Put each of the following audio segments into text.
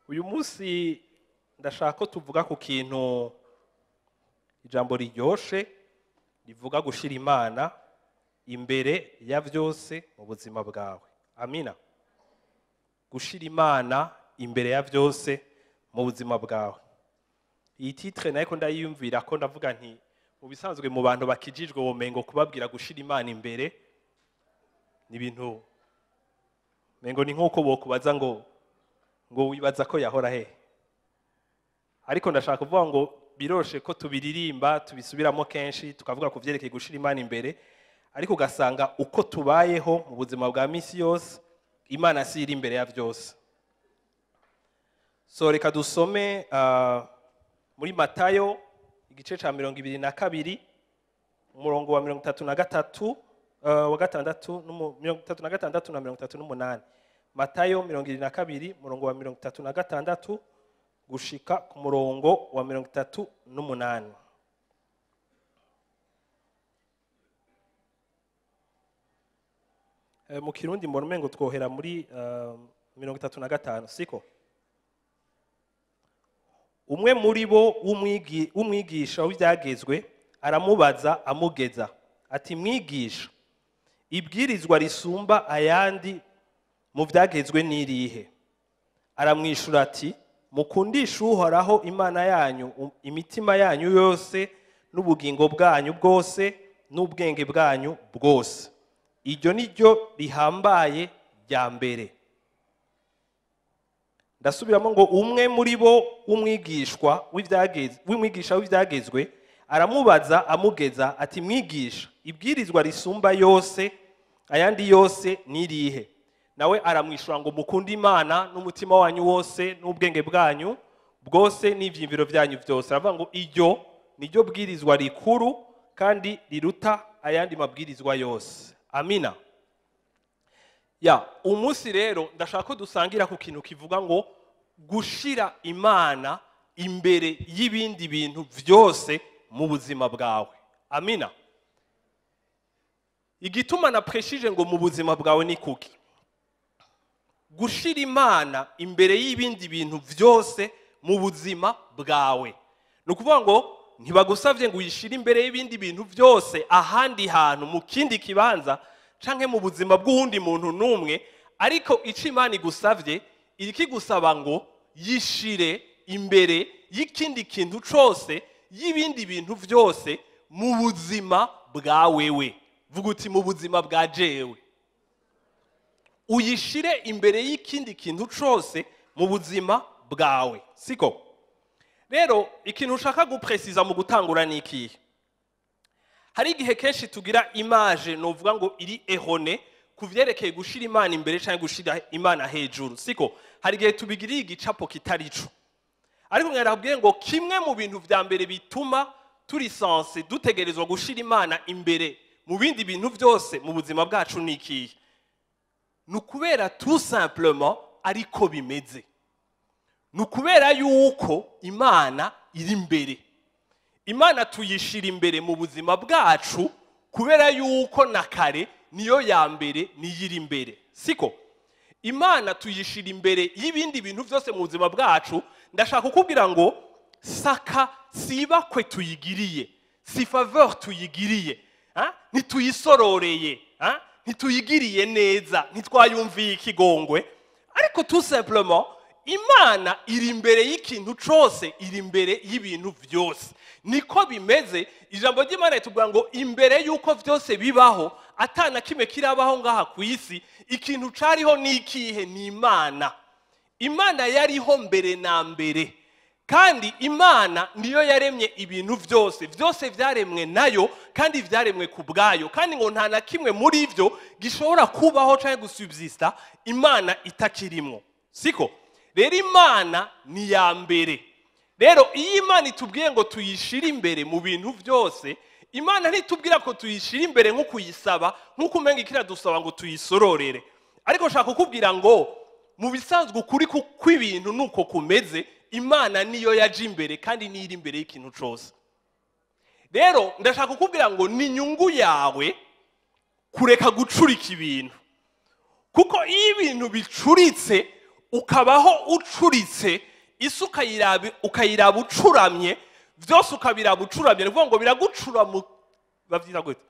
Uyu munsi ndashaka ko tuvuga ku kintu, ijambo riryoshe rivuga gushira Imana imbere ya vyose mu buzima bwawe. Amina. Gushira Imana imbere ya vyose mu buzima bwawe. Iyi titre nayiko ndayiyumvira ko ndavuga nti mu bisanzwe mu bantu bakijijwe womengo kubabwira gushira Imana imbere ni ibintu mengo ni nkuko bokubaza ngo wibaza ko yahora he. Ariko ndashaka kuvuga ngo biroshe ko tubiririmba, tubisubiramo kenshi, tukavuga ku vyerekeye gushira Imana imbere, ariko ugasanga uko tubayeho mu buzima bwa misi yose Imana si iri imbere ya vyose. So reka dusome muri Matayo igice ca 22 umurongo wa 33, wa gatandatu, 36 na 38. Matayo 22 umurongo wa 36 gushika ku murongo wa 38. Mu Kirundi mbona umengo twohera muri 35, siko? Umwe muri bo w'umwigisha w'ivyagezwe aramubaza amugeza ati: mwigisha, ibwirizwa risumba ayandi mu vyagezwe n'irihe? Aramwishura ati: mukundishe Uhoraho Imana yanyu imitima yanyu yose n'ubugingo bwanyu bwose n'ubwenge bwanyu bwose. Iryo ni ryo rihambaye rya mbere. Ndasubiramo ngo umwe muri bo w'umwigishwa w'ivyagezwe, w'umwigisha w'ivyagezwe aramubaza amugeza ati: mwigisha, ibwirizwa risumba yose ayandi yose n'irihe? Nawe aramwishura ngo mukunde Imana n'umutima wanyu wose n'ubwenge bwanyu bwose n'ivyiyumviro vyanyu vyose. Aravuga ngo iryo niryo bwirizwa rikuru kandi riruta ayandi mabwirizwa yose. Amina. Ya umunsi rero ndashaka ko dusangira ku kintu kivuga ngo gushira Imana imbere y'ibindi bintu vyose mu buzima bwawe. Amina. Igituma na preshije ngo mu buzima bwawe ni kuki? Gushira Imana imbere y'ibindi bintu vyose mu buzima bwawe. Ni ukuvuga ngo ntibagusavye ngo uyishire imbere y'ibindi bintu vyose ahandi hantu mu kindi kibanza canke mu buzima bw'uwundi muntu n'umwe, ariko ico Imana igusavye irikigusaba ngo yishire imbere y'ikindi kintu cose y'ibindi bintu vyose mu buzima bwawewe. Vuga uti mu buzima bwa jewe. Uyishire imbere y'ikindi kintu cose mu buzima bwawe, siko? Rero ikintu ushaka gupresiza mu gutangura ni ikihe? Hari igihe kenshi tugira image novuga ngo iri erronée ku vyerekeye gushira Imana imbere canke gushira Imana hejuru, siko? Hari igihe tubigiriye igicapo kitari ico. Ariko mwarabwiye ngo kimwe mu bintu vya mbere bituma turi sanse dutegerezwa gushira Imana imbere mu bindi bintu vyose mu buzima bwacu ni ikihe? Ni ukubera tout simplement ariko bimeze. Ni ukubera yuko Imana iri imbere. Imana tuyishira imbere mu buzima bwacu kubera yuko na kare niyo ya mbere niyo iri imbere, siko? Imana tuyishira imbere y'ibindi bintu vyose mu buzima bwacu. Ndashaka kukubwira ngo saka sibakwe tuyigiriye, si faveur tuyigiriye, ntituyisororeye, ntituyigiriye neza, ntitwayumviye ikigongwe, ariko tout simplement Imana iri imbere y'ikintu cose, iri imbere y'ibintu vyose. Niko bimeze. Ijambo ry'Imana ritubwira ngo imbere y'uko vyose bibaho, atana kimwe kirabaho ngaha ku isi, ikintu cariho ni ikihe? Ni Imana. Imana yariho mbere na mbere. Kandi Imana niyo yaremye ibintu byose, byose byaremwe nayo kandi byaremwe ku bwayo, kandi ngo nta na kimwe muri byo gishobora kubaho cyangwa gusubsista Imana itakirimwo, siko? Rero Imana ni ya mbere. Rero iyo Imana itubwiye ngo tuyishire imbere mu bintu byose, Imana ntitubwira ko tuyishire imbere nko kuyisaba, nkuko umenga ikiradusaba ngo tuyisororere. Ariko nshaka kukubwira ngo mu bisanzwe ukuri kw'ibintu nuko kumeze, Imana niyo yaje imbere kandi niyo iri imbere y'ikintu cose. Rero ndashaka kukubwira ngo ni inyungu yawe kureka gucurika ibintu, kuko iyo ibintu bicuritse ukabaho ucuritse, isi ukayiraba ucuramye, byose ukabiraba ucuramye, ni ukuvuga ngo biragucura mu, bavyita gute?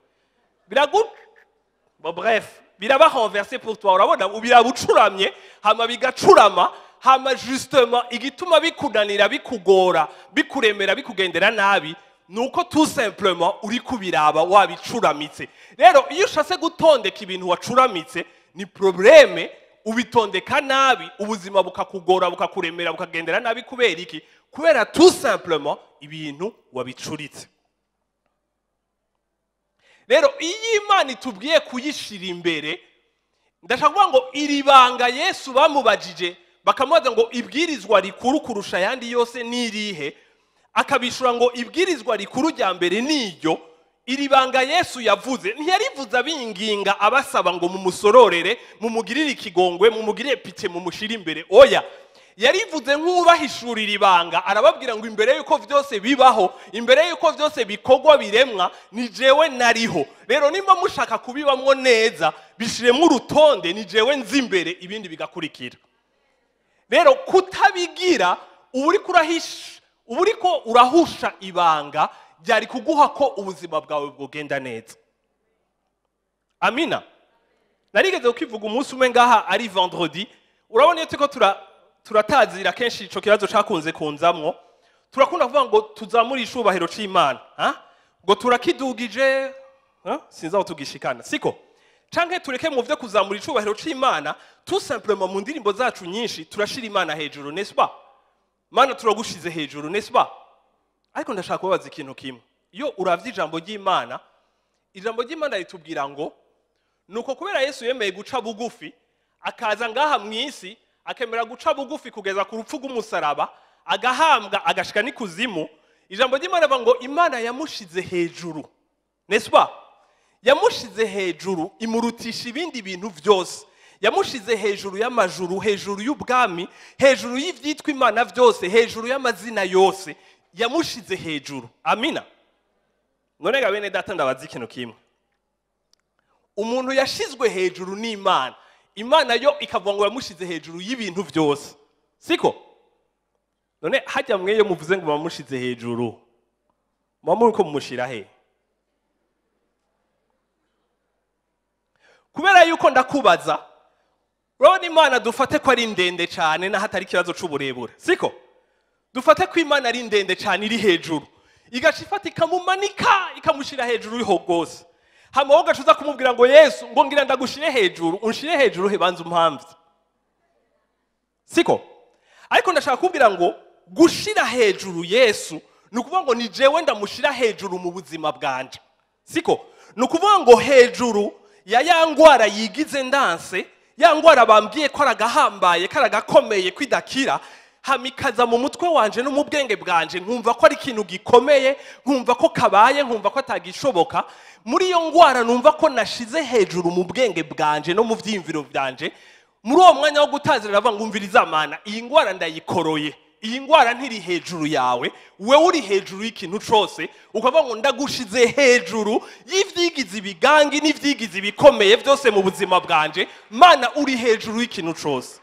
Bon, bref, biraba renversé pour toi. Urabona ubiraba ucuramye, hama bigacurama, hama justement igituma bikunanira, bikugora, bikuremera, bikugendera nabi, nuko tout simplement uri kubiraba wabicuramitse. Rero iyo ushatse gutondeka ibintu wacuramitse ni problème, ubitondeka nabi, ubuzima bukakugora, bukakuremera, bukagendera nabi. Kubera iki? Kubera tout simplement ibintu wabicuritse. Rero iyo Imana itubwiye kuyishira imbere, ndashaka kuvuga ngo iri banga Yesu bamubajije bakamubaza ngo ibwirizwa rikuru kurusha ayandi yose ni irihe, akabishura ngo ibwirizwa rikuru rya mbere ni iryo. Iri banga Yesu yavuze ntiyarivuze abinginga abasaba ngo mumusororere, mumugirire ikigongwe, mumugirire pitié, mumushire imbere. Oya, yarivuze nk'ubahishurira ibanga, arababwira ngo imbere yuko vyose bibaho, imbere yuko vyose bikorwa biremwa, ni jewe nariho. Rero nimba mushaka kubibamwo neza, bishiremwo urutonde, ni jewe nzi imbere, ibindi bigakurikira. Rero kutabigira, uba uriko urahusha ibanga ryari kuguha ko ubuzima bwawe bwogenda neza. Amina. Narigeze kukivuga umunsi umwe ngaha ari vendredi. Urabona iyo turiko turatazira kenshi ico kibazo cakunze kunzamwo, turakunda kuvuga ngo tuzamure icubahiro c'Imana, ha? Ngo turakidugije, ha? Sinzi aho tugishikana, siko? Canke tureke mu vyo kuzamura icubahiro c'Imana, tout simplement mu ndirimbo zacu nyinshi turashira Imana hejuru, n'est-ce pas? Mana turagushize hejuru, n'est-ce pas? Ariko ndashaka kubabaza ikintu kimwe. Iyo uravye ijambo ry'Imana, ijambo ry'Imana ritubwira ngo nuko kubera Yesu yemeye guca bugufi, akaza ngaha mw'isi, akemera guca bugufi kugeza ku rupfu rw'umusaraba, agahambwa, agashika n'ikuzimu, ijambo ry'Imana rivuga ngo Imana yamushize hejuru, n'est-ce pas? Yamushize hejuru, imurutisha ibindi bintu vyose. Yamushize hejuru y'amajuru, hejuru y'ubwami, hejuru y'ivyitwa Imana vyose, hejuru y'amazina yose. Yamushize hejuru. Amina. None ga bene data, ndabaza ikintu kimwe. Umuntu yashizwe hejuru n'Imana, Imana yo ikavuga ngo yamushize hejuru y'ibintu vyose, siko? None hajya mwe iyo muvuze ngo bamushize hejuru, muba muriko mumushira he? Kubera yuko ndakubaza, urabona Imana dufate ko ari ndende cane, naho atari ikibazo c'uburebure, siko? Dufate ko Imana ari ndende cane, iri hejuru, igaca ifata ikamumanika, ikamushira hejuru uriho rwose, hama wowe ugaca uza kumubwira ngo Yesu, ngo ngira ndagushire hejuru, unshire hejuru he? Banza umpamvye, siko? Ariko ndashaka kubwira ngo gushira hejuru Yesu ni ukuvuga ngo ni jewe ndamushira hejuru mu buzima bwanje, siko? Ni ukuvuga ngo hejuru ya ngwara yigize ndanse, ya ngwara bambwiye ko aragahambaye, ko aragakomeye, kwidakira, hamikaza mu mutwe wanje no mu bwenge bwanje, nkumva ko ari ikintu gikomeye, nkumva ko kabaye, nkumva ko atagishoboka. Muri iyo ngwara numva ko nashize hejuru mu bwenge bwanje no mu vyiyumviro byanje, muri uwo mwanya wo gutazira ndavuga ngo umviriza Mana, iyi ngwara ndayikoroye, iyi ngwara ntiri hejuru yawe, wewe uri hejuru y'ikintu cose. Ukavuga ngo ndagushize hejuru y'ivyigize ibigangi n'ivyigize ibikomeye byose mu buzima bwanje. Mana uri hejuru y'ikintu cose.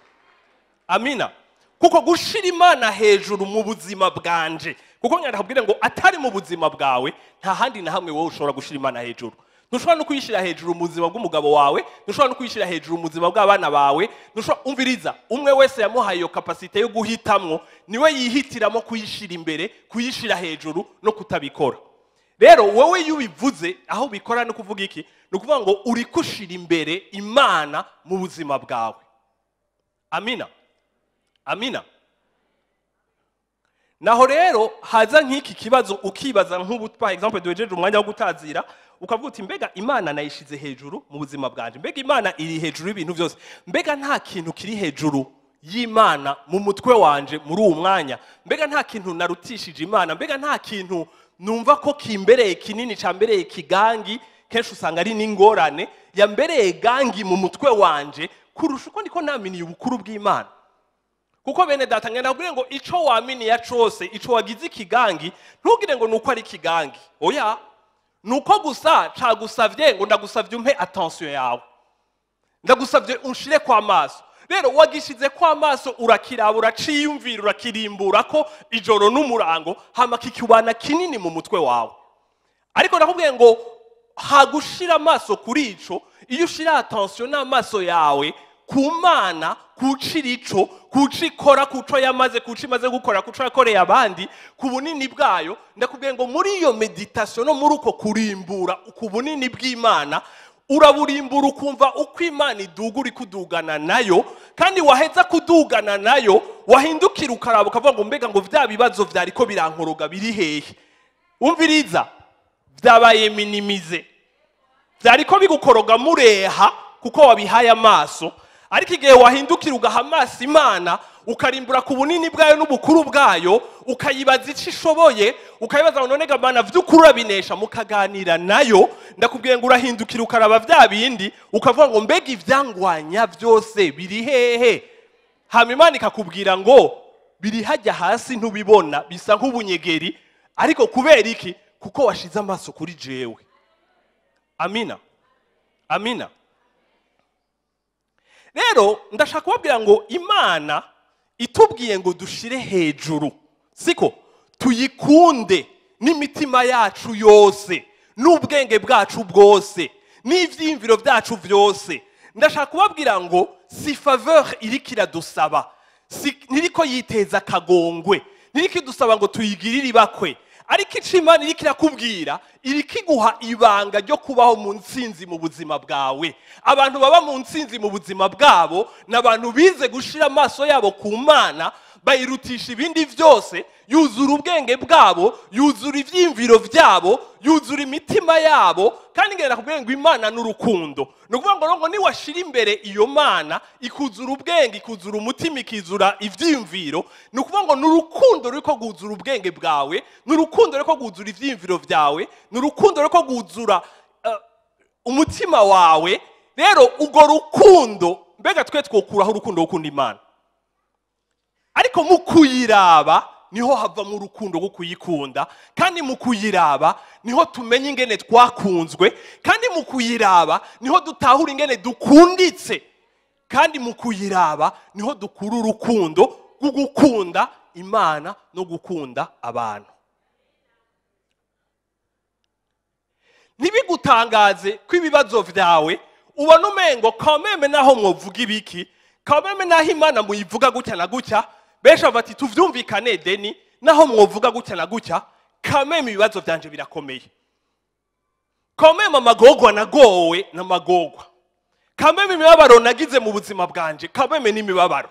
Amina. Kuko gushira Imana hejuru mu buzima bwanje, kuko ndakubwira ngo atari mu buzima bwawe nta handi na hamwe wowe ushobora gushira Imana hejuru. Ntushobora no kuyishira hejuru mu buzima bw'umugabo wawe, ntushobora no kuyishira hejuru mu buzima bw'abana bawe, ntushobora. Umviriza, umwe wese yamuhaye iyo capacité yo guhitamwo, niwe yihitiramo kuyishira imbere, kuyishira hejuru no kutabikora. Rero wowe iyo ubivuze aho ubikora no kuvuga iki? Ni ukuvuga ngo uri kushira imbere Imana mu buzima bwawe. Amina. Amina. Naho rero haza nk'iki kibazo, ukibaza nk'ubu par exemple duhejeje umwanya wo gutazira, ukavuga uti: "Mbega Imana nayishize hejuru mu buzima bwanje? Mbega Imana iri hejuru y'ibintu byose? Mbega nta kintu kiri hejuru y'Imana mu mutwe wanje muri uwo mwanya? Mbega nta kintu narutishije Imana? Mbega nta kintu numva ko kimbereye kinini, cambereye kigangi?" Kenshi usanga ari n'ingorane yambereye gangi mu mutwe wanje kurusha uko ndiko naminiye ubukuru bw'Imana. Kuko bene data, ngenda kubwire ngo ico waminiya cose, ico wagize ikigangi, ntugire ngo nuko ari ikigangi. Oya, nuko gusa cagusavye ngo: "Ndagusavye umpe attention yawe, ndagusavye unshire kwa maso." Rero wagishize kwa maso, urakiraba, uraciyumvira, urakirimbura ko ijoro n'umurango, hama kikubana kinini mu mutwe wawe. Ariko ndakubwiye ngo hagushira amaso kuri ico, iyo ushira attention n'amaso yawe ku Mana, kucira ico, kuco ikora, kuco yamaze, kuco imaze gukora, kuco yakoreye abandi, ku bunini bwayo, ndakubwiye ngo muri iyo méditation no muri uko kurimbura ku bunini bw'Imana, uraburimbura, ukumva uko Imana iduga, uri kudugana nayo. Kandi waheza kudugana nayo, wahindukira ukaraba, ukavuga ngo: "Mbega ngo vya bibazo vyariko birankoroga biri hehe?" Umviriza, byabaye minimisé. Byariko bigukoroga mureha kuko wabihaye amaso. Ariko igihe wahindukira ugaha amaso Imana, ukarimbura ku bunini bwayo n'ubukuru bwayo, ukayibaza icyo ishoboye, ukayibaza ngo: "None ga Mana, vy'ukuri urabinesha?" Mukaganira nayo, ndakubwiye ngo urahindukira ukaraba vya bindi, ukavuga ngo: "Mbega ivyangwanya byose biri hehe?" Hama Imana ikakubwira ngo: "Biri hajya hasi, ntubibona, bisa nk'ubunyegeri." Ariko kubera iki? Kuko washize amaso kuri jewe. Amina, amina. Rero ndashaka kubabwira ngo Imana itubwiye ngo dushire hejuru, siko tuyikunde n'imitima yacu yose, n'ubwenge bwacu bwose, n'ivyiyumviro byacu byose. Ndashaka kubabwira ngo si faveur iriko iradusaba, si ntiriko yiteza akagongwe, ntiriko idusaba ngo tuyigirire ibakwe. Ariko ico Imana iriko irakubwira, iriko iguha ibanga ryo kubaho mu ntsinzi mu buzima bwawe. Abantu baba mu ntsinzi mu buzima bwabo ni abantu bize gushira amaso yabo ku Mana, bayirutisha ibindi byose. Yuzura ubwenge bwabo, yuzura ivyiyumviro byabo, yuzura imitima yabo. Kandi ngenda kubwira ngo Imana n'urukundo. Ni ukuvuga ngo niwashira imbere iyo Mana, ikuzura ubwenge, ikuzura umutima, ikizura ivyiyumviro, ni ukuvuga ngo ni urukundo ruriko rwuzura ubwenge bwawe, ni urukundo ruriko rwuzura ivyiyumviro byawe, ni urukundo ruriko rwuzura umutima wawe. Rero urwo rukundo, mbega twe twokuraho urukundo rwo gukunda Imana? Ariko mu kuyiraba niho havamo urukundo rwo kuyikunda, kandi mu kuyiraba niho tumenya ingene twakunzwe, kandi mu kuyiraba niho dutahura ingene dukunditse, kandi mu kuyiraba niho dukura urukundo rwo gukunda Imana no gukunda abantu. Ntibigutangaze ko ibibazo vyawe ubona umengo quand même, naho mwovuga ibiki, quand même naho Imana muyivuga gutya na gutya, benshi bavuga ati: "Tuvyumvikane deni, naho mwovuga gutya na gutya, quand même ibibazo vyanje birakomeye, quand même amagorwa nagowe n'amagorwa, quand même imibabaro nagize mu buzima bwanje, quand même n'imibabaro,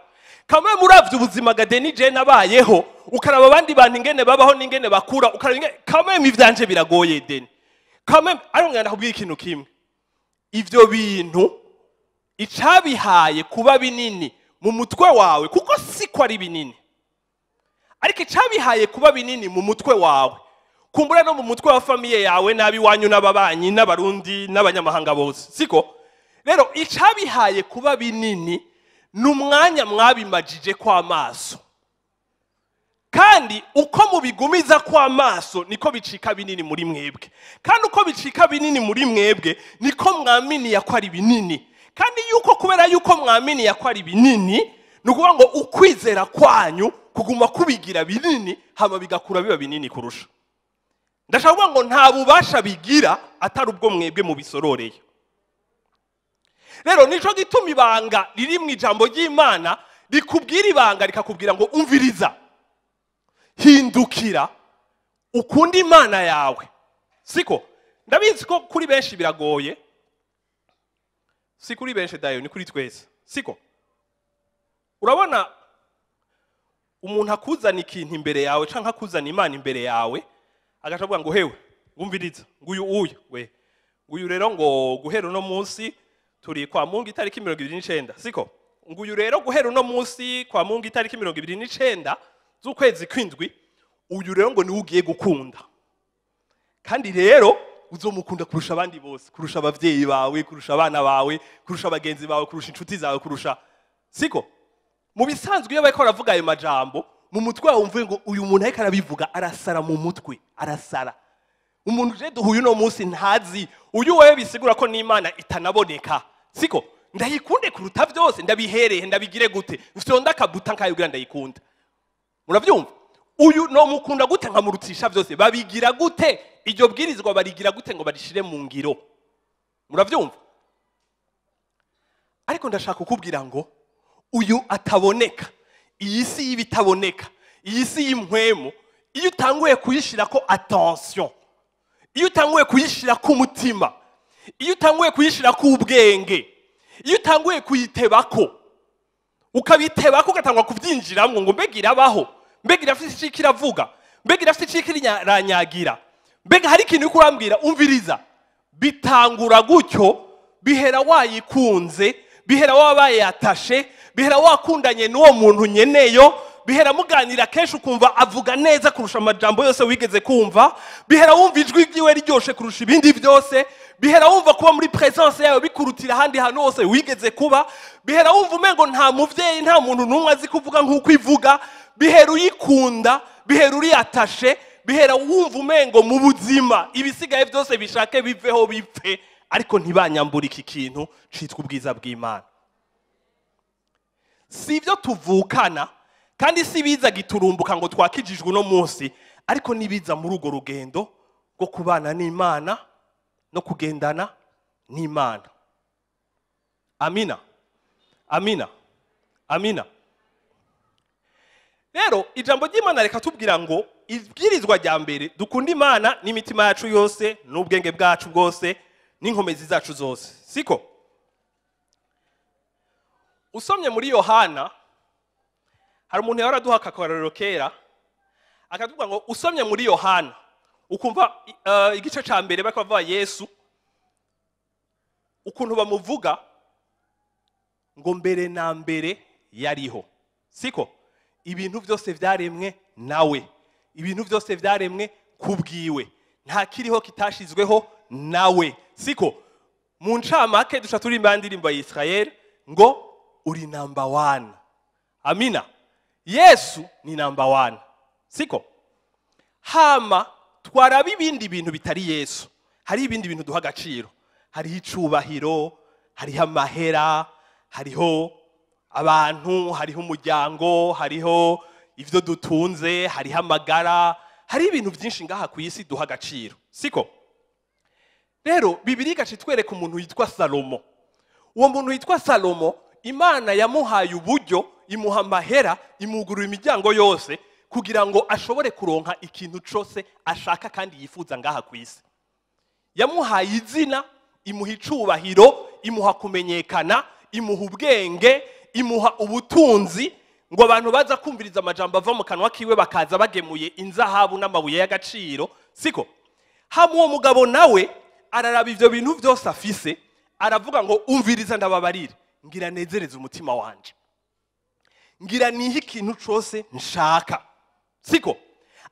quand même uravye ubuzima ga deni je nabayeho, ukaraba abandi bantu ingene babaho n'ingene bakura, ukaraba ingene, quand même ivyanje biragoye deni, quand même." Ariko ngenda kubwira ikintu kimwe: ivyo bintu icabihaye kuba binini mu mutwe wawe, kuko siko ari binini, ariko icabihaye kuba binini mu mutwe wawe, kumbura no mu mutwe wa famille yawe n'abiwanyu n'ababanyi n'Abarundi n'abanyamahanga bose, siko? Rero icabihaye kuba binini ni umwanya mwabimajije kw'amaso. Kandi uko mubigumiza kw'amaso niko bicika binini muri mwebwe, kandi uko bicika binini muri mwebwe niko mwaminiya ko ari binini. Kandi yuko kubera yuko mwaminiya ko ari binini, ni ukuvuga ngo ukwizera kwanyu kuguma kubigira binini, hama bigakura biba binini kurusha. Ndashaka kuvuga ngo nta bubasha bigira atari ubwo mwebwe mubisororeye. Rero nico gituma ibanga riri mu ijambo ry'Imana rikubwira ibanga, rikakubwira ngo: "Umviriza, hindukira ukunde Imana yawe." Siko ndabizi ko kuri benshi biragoye, si kuri benshi dayo, ni kuri twese, siko? Urabona. Umuntu akuzana ikintu imbere yawe canke akuzana Imana imbere yawe, agaca avuga ngo: "Hewe, ngumviriza, nguyu uyu we, nguyu rero ngo guhera uno munsi turi kwa Mungu itariki 29, siko? Nguyu rero guhera uno munsi kwa Mungu itariki 29 z'ukwezi kw'indwi, uyu rero ngo niwe ugiye gukunda, kandi rero uzomukunda kurusha abandi bose, kurusha abavyeyi bawe, kurusha abana bawe, kurusha abagenzi bawe, kurusha inshuti zawe, kurusha", siko? Mu bisanzwe iyo bariko baravuga ayo majambo, mu mutwe wawe wumve ngo uyu muntu ariko arabivuga arasara mu mutwe, arasara. Umuntu je duhuye uno munsi ntazi uyu wewe, bisigura ko n'Imana itanaboneka, siko? Ndayikunde kuruta byose, ndabihereye, ndabigire gute? Mfyonda akabuta nkayubwira ndayikunda. Muravyumva? Uyu no mukunda gute nkamurutisha byose? Babigira gute? Iryo bwirizwa barigira gute ngo barishire mu ngiro? Muravyumva? Ariko ndashaka kukubwira ngo uyu ataboneka, iyi si y'ibitaboneka, iyi si y'impwemu, iyo utanguye kuyishirako attention, iyo utanguye kuyishirako umutima, iyo utanguye kuyishirako ubwenge, iyo utanguye kuyitebako, ukabitebako, ugatangwa kubyinjiramwo ngo mbega irabaho, mbega irafite icyo iravuga, mbega irafite icyo iranyagira, mbega hari ikintu uri kurambwira, umviriza, bitangura gutyo. Bihera wayikunze, bihera wabaye attaché, bihera wakundanye n'uwo muntu nyeneyo, bihera muganira kenshi ukumva avuga neza kurusha amajambo yose wigeze kumva, bihera wumva ijwi ryiwe riryoshe kurusha ibindi byose, bihera wumva kuba muri presence yawe bikurutira ahandi hantu hose wigeze kuba, bihera wumva umengo nta muvyeyi, nta muntu n'umwe azi kuvuga nk'uko ivuga, bihera uyikunda, bihera uri attaché, bihera wumva umengo mu buzima ibisigaye byose bishake biveho bipfe, ariko ntibanyambura iki kintu citwa ubwiza bw'Imana. Si ibyo tuvukana, kandi si biza giturumbuka ngo twakijijwe uno munsi, ariko nibiza muri urwo rugendo rwo kubana n'Imana no kugendana n'Imana. Amina, amina, amina. Rero ijambo ry'Imana reka tubwira ngo ibwirizwa rya mbere, dukunda Imana n'imitima yacu yose n'ubwenge bwacu bwose n'inkomezi zacu zose, siko? Usomye muri Yohana, hari umuntu yahora aduha akakarorero kera, akatubwira ngo usomye muri Yohana ukumva igice ca mbere bariko bavuga Yesu, ukuntu bamuvuga ngo mbere na mbere yariho, siko? Ibintu byose byaremwe nawe, ibintu byose byaremwe kubwiwe, nta kiriho kitashizweho nawe, siko? Mu ncamake duca turirimba indirimbo ya Israel ngo uri number one. Amina. Yesu ni number one, siko? Hama twaraba ibindi bintu bitari Yesu, hari ibindi bintu duha agaciro, hariho icubahiro, hariho amahera, hariho abantu, hariho umuryango, hariho ivyo dutunze, hariho amagara, hariho ibintu byinshi ngaha ku isi duha agaciro, siko? Rero Bibiliya igaca itwereka umuntu yitwa Salomo. Uwo muntu yitwa Salomo, Imana yamuhaye uburyo, imuha amahera, imugurura imiryango yose kugira ngo ashobore kuronka ikintu cose ashaka kandi yifuza ngaha ku isi. Yamuhaye izina, imuha icubahiro, imuha kumenyekana, imuha ubwenge, imuha ubutunzi, ngo abantu baza kumviriza amajambo ava mu kanwa kiwe bakaza bagemuye inzahabu n'amabuye y'agaciro, siko? Hama uwo mugabo nawe araraba ivyo bintu byose afise, aravuga ngo: "Umviriza, ndababarire, ngira nezereze umutima wanje, ngira nihe ikintu cose nshaka", siko?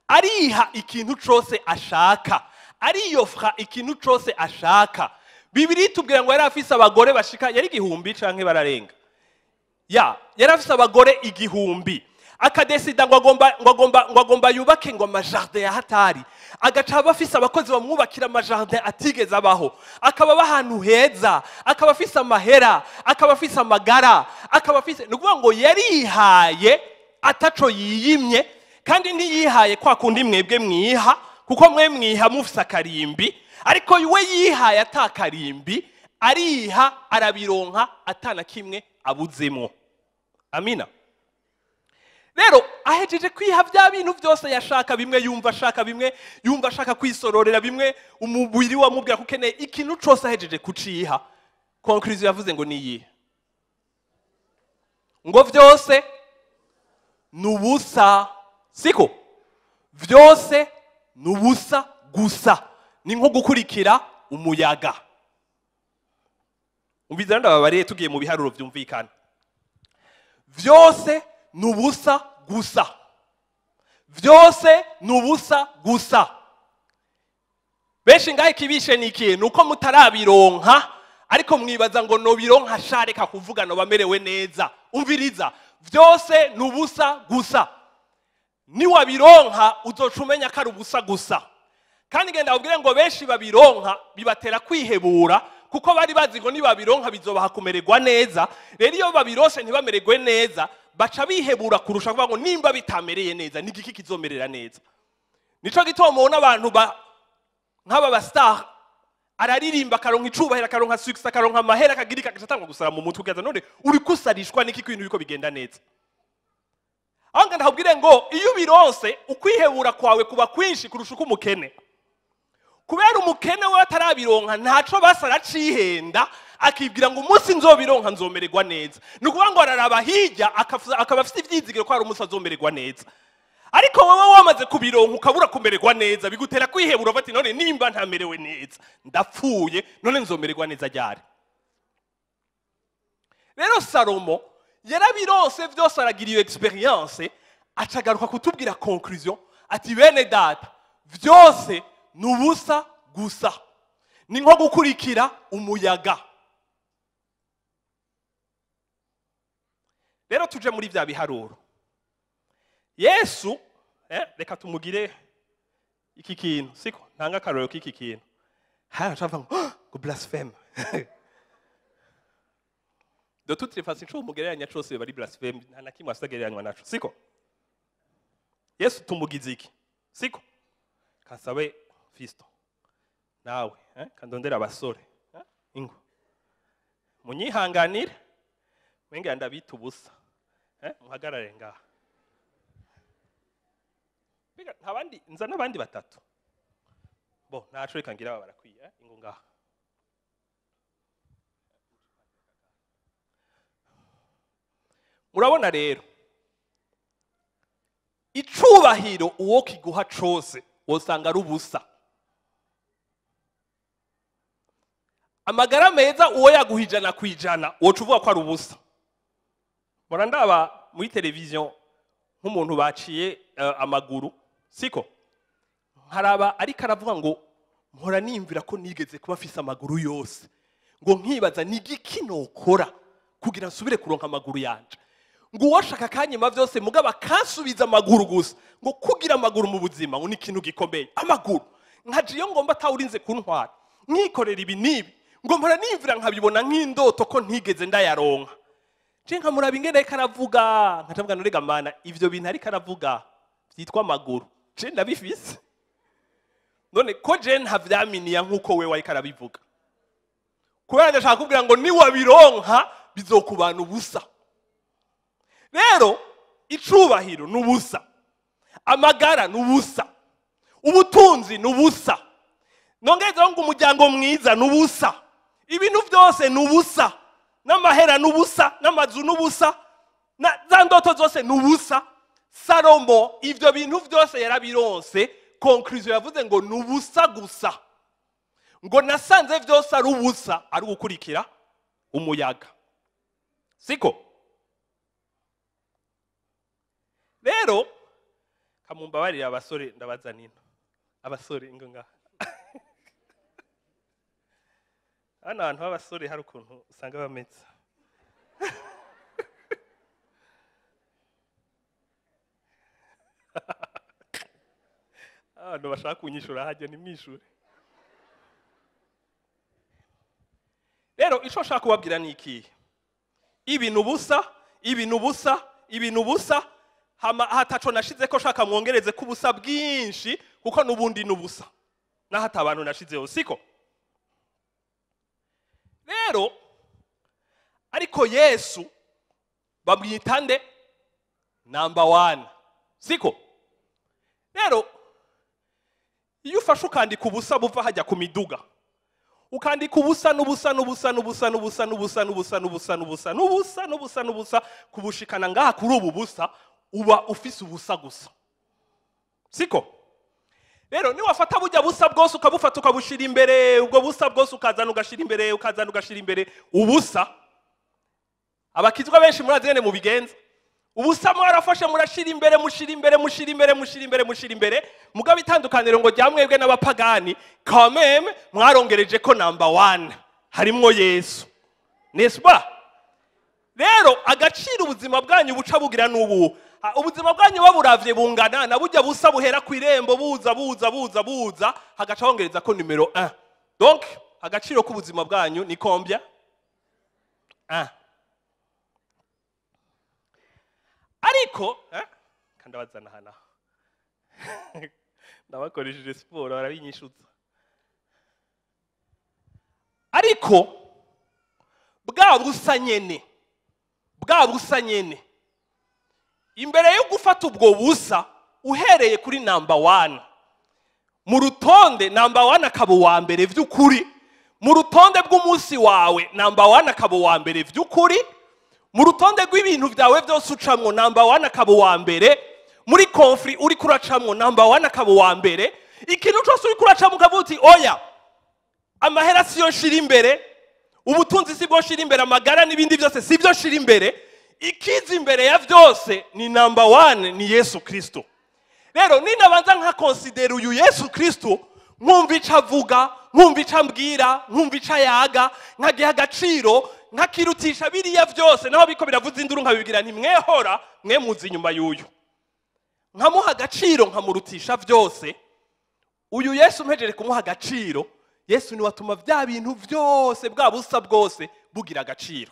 Ariha ikintu cose ashaka, ariyofra ikintu cose ashaka. Bibiliya itubwira ngo yari afise abagore bashika, yari 1000 canke bararenga, ya yari afise abagore 1000. Akadesida ngo agomba yubake ngo ama jardin ya hatari, agaca aba afise abakozi bamwubakira ama jardin atigeze abaho, akaba aba ahantu heza, akaba afise amahera, akaba afise amagara, akaba afise, ni ukuvuga ngo yarihaye ataco yiyimye. Kandi ntiyihaye kwa kundi mwebwe mwiha, kuko mwe mwiha mufise akarimbi, ariko we yihaye atakarimbi, ariha, arabironka atana kimwe abuzemwo. Amina. Rero ahejeje kwiha bya bintu byose yashaka, bimwe yumva ashaka, bimwe yumva ashaka kwisororera, bimwe umubiri wamubwira ko ukeneye, ikintu cose ahejeje kuciha, conclusion yavuze ngo niyihe? Ngo byose Nubusa, siko? Vyose nubusa gusa, ni nko gukurikira umuyaga. Umviza, ndababariye, tugiye mu biharuro vyumvikana. Vyose nubusa gusa, vyose nubusa gusa. Benshi ngahe kibishe ni ikintu uko mutarabironka, ariko mwibaza ngo nobironka shareka kuvuga no bamerewe neza. Umviriza, vyose nubusa gusa. Niwabironka uzoca umenya ko ari ubusa gusa. Kandi genda ubwire ngo benshi babironka bibatera kwihebura, kuko bari bazi ngo nibabironka bizobaha kumererwa neza. Rero iyo babirose ntibamererwe neza, baca bihebura kurusha, kuvuga ngo nimba bitamereye neza, ni igiki kizomerera neza? Nico gituma mubona abantu nk'aba ba star, araririmba akaronka icubahiro, akaronka success, akaronka amahera, akagirika, agatanga gusara mu mutwe, ukaza none uri kusarishwa n'iki ko ibintu biriko bigenda neza? Aho ngenda ndakubwire ngo iyo ubironse, ukwihebura kwawe kuba kwinshi kurusha uko umukene, kubera umukene we atarabironka ntaco basa, aracihenda akibwira ngo umunsi nzobironka nzomererwa neza. Ni ukuvuga ngo araraba hirya akaba afite ivyizigiro ko hari umunsi azomererwa neza. Ariko wowe wamaze kubironka ukabura kumererwa neza, bigutera kwihebura, uvuga ati none nimba ntamerewe neza ndapfuye, none nzomererwa neza ryari? Rero Salomo yarabironse vyose, aragira iyo expérience, acagaruka kutubwira conclusion ati bene data, vyose ni ubusa gusa, ni nko gukurikira umuyaga. Rero tuje muri vya biharuro. Yesu, reka tumugire iki kintu, siko? Ntanga akarorero k'iki kintu haya, nshaka ngo ngo blasphème. De toutes les façons, ico umugereranya cose biba ari blasphème, nta na kimwe asagereranywa naco, siko? Yesu tumugize iki, siko? Kansabe Fisto nawe, kandondera abasore, ingo munyihanganire, mwenge ndabita ubusa, muhagarare ngaha. Mbega nta bandi nza n'abandi batatu? Bo ntaco, reka ngira aba barakwiye, ingo ngaha. Murabona rero, icubahiro uwo kiguha cose wosanga ari ubusa. Amagara meza uwo yaguha 100% woca uvuga ko ari ubusa. Mpora ndaba muri televiziyo nk'umuntu baciye amaguru, siko? Nkaraba ariko aravuga ngo mpora nimvira ko nigeze kuba afise amaguru yose, ngo nkibaza ni igiki nokora kugira nsubire kuronka amaguru yanje, ngo uwashaka akanyima vyose mugabo akansubiza amaguru gusa, ngo kugira amaguru mu buzima ngo ni ikintu gikomeye. Amaguru nkaje iyo ngomba atawurinze kuntwara, nkikorera ibi n'ibi, ngo mpora nimvira nkabibona nk'indoto ko ntigeze ndayaronka. Je nkamuraba ingene ariko aravuga, nkacavuga none ga mana, ivyo bintu ariko aravuga vyitwa amaguru je ndabifise? None ko je ntavyaminiya nk'uko wewe ariko arabivuga? Kubera ndashaka kubwira ngo niwabironka bizokubana ubusa. Rero icubahiro ni ubusa, amagara ni ubusa, ubutunzi ni ubusa, nongezeho ngo umuryango mwiza ni ubusa, ibintu byose ni ubusa, n'amahera ni ubusa, n'amazu ni ubusa, na za ndoto zose ni ubusa. Salomo ivyo bintu byose yarabironse, conclusion yavuze ngo ni ubusa gusa, ngo nasanze byose ari ubusa, ari ugukurikira umuyaga, siko? Rero kamumbabarira abasore, ndabaza nino abasore, ingo ngaha. Hano abantu b'abasore hari ukuntu usanga bameze. Abantu bashaka kunyishura hajya nimwishure. Rero ico nshaka kubabwira ni ikihe? Ibintu ubusa, ibintu ubusa, ibintu ubusa. Hama hataco nashize ko shaka mwongereze ko ubusa bwinshi, kuko nubundi nubusa naho ata abantu nashizeho, siko? Rero ariko Yesu bamwita nde? Number 1, siko? Rero iyo ufashe ukandika ubusa buva hajya ku miduga, ukandika ubusa n'ubusa n'ubusa n'ubusa n'ubusa n'ubusa n'ubusa n'ubusa n'ubusa n'ubusa n'ubusa n'ubusa, kubushikana ngaha kuri ubu busa. uba ufise ubusa gusa, siko? Rero niwafata burya busa bwose ukabufata ukabushira imbere, ubwo busa bwose ukazana ugashira imbere, ukazana ugashira imbere ubusa. Abakizwa benshi murazi ngene mubigenza. Ubusa mwarafashe murashira imbere, mushira imbere, mushira imbere, mushira imbere, mushira imbere. Mugabo itandukaniro ngo rya mwebwe n'abapagani, quand même mwarongereje ko number 1 harimwo Yesu, n'est-ce pas? Rero agaciro ubuzima bwanyu buca bugira n'ubu, ubuzima bwanyu baburavye bungana na burya busa buhera ku irembo, buza buza buza buza, hagaca hongereza ko numero 1. Donc agaciro k'ubuzima bwanyu ni combien? 1. Ariko kandi abazana hana ndabakoresheje siporo barabinyishutsa. Ariko bwa busa nyene, bwa busa nyene, imbere yo gufata ubwo busa uhereye kuri number 1 mu rutonde, number 1 akaba uwa mbere vy'ukuri mu rutonde bw'umunsi wawe, number 1 akaba uwa mbere vy'ukuri mu rutonde rw'ibintu vyawe vyose ucamwo, number 1 akaba uwa mbere muri conflit uri kuracamwo, number 1 akaba uwa mbere. Ikintu cose uri kuracamwo ukavuga uti oya, amahera siyo nshira imbere, ubutunzi sibwo nshira imbere, amagara n'ibindi byose sibyo nshira imbere, ikiza imbere ya vyose ni number 1, ni Yesu Kristo. Rero ninabanza nka considera uyu Yesu Kristo, nkumva ico avuga, nkumva ico ambwira, nkumva ico ayaga, nkagiha agaciro, nkakirutisha biriya vyose, naho biko biravuza induru nkabibwira nti mwehora mwe muzi inyuma y'uyu, nkamuha agaciro, nkamurutisha vyose. Uyu Yesu mpejeje kumuha agaciro, Yesu niwe atuma vya bintu vyose bwa busa bwose bugira agaciro.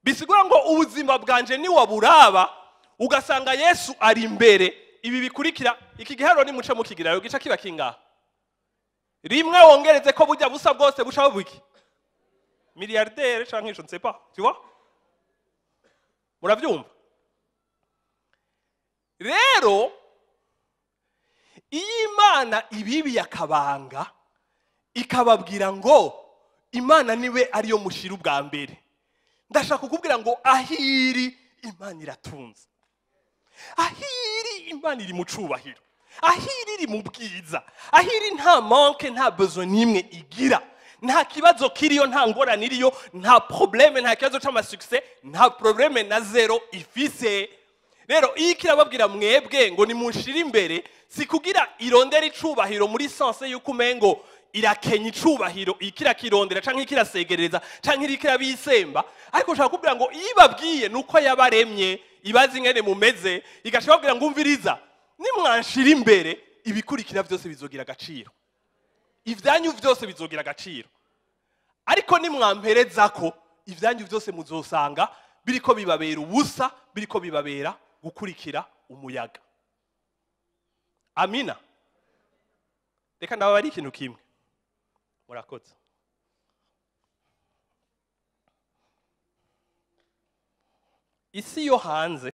Bisigura ngo ubuzima bwanje ni waburaba ugasanga Yesu ari imbere. Ibi bikurikira iki giharuro ni muce mukigirayo gica kiba kingaha? Rimwe wongereze ko burya busa bwose buca buki milliardaire canke je ne sais pas, tu vois? Muravyumva? Rero iyo Imana ibibi yakabanga ikababwira ngo Imana niwe ariyo mushira ubwa mbere, ndashaka kukubwira ngo ahiri Imana iratunze, ahiri Imana iri mu cubahiro, ahiri iri mu bwiza, ahiri nta manque, nta besoin n'imwe igira, nta kibazo kiriyo, nta ngorane iriyo, nta problème, nta kibazo c'ama succès, nta problème na zero ifise. Rero iyo kirababwira mwebwe ngo nimunshire imbere, si kugira irondera icubahiro muri sense yuko umengo irakenya icubahiro, ikirakirondera canke ikirasegereza canke irikirabisemba, ariko nshaka kubwira ngo iyo ibabwiye nuko yabaremye, ibazi ingene mumeze, igaca babwira ngo umviriza, nimwanshira imbere ibikurikira vyose bizogira agaciro, ivyanyu vyose bizogira agaciro. Ariko nimwamperezako ivyanyu vyose muzosanga biriko bibabera ubusa, biriko bibabera gukurikira umuyaga. Amina. Reka ndababari ikintu kimwe. Murakoze. Isi yo hanze